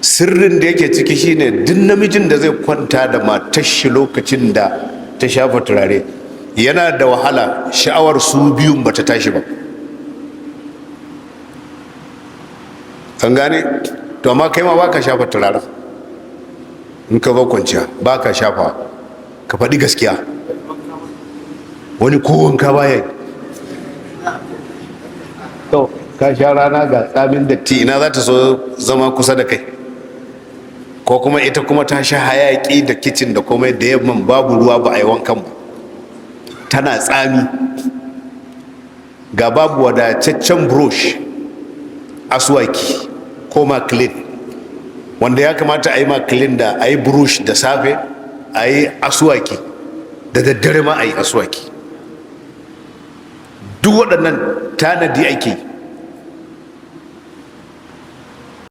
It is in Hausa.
Sirrin da yake ciki shine, duk namijin da zai kwanta da matar shi lokacin da ta shafa turare, yana da wahala sha'awar su biyun bata tashi ba. An gane? To amma kai ma baka shafa turaren in ka zo kwanciya, baka shafa. Ka faɗi gaskiya, wani ko wanka baya yi. To ka sha rana, ga tsamin datti, ina za ta so zama kusa da kai? Ko kuma ita kuma ta sha hayaki da kicin da komai, da yamman babu ruwa, ba a yi wankan ba, tana tsami, ga babu wadataccen brush, aswaki ko maclean, wanda ya kamata a yi maclean da a yi brush da safe, a yi aswaki da daddare ma, a yi aswaki. Duk waɗannan tanadi ake yi.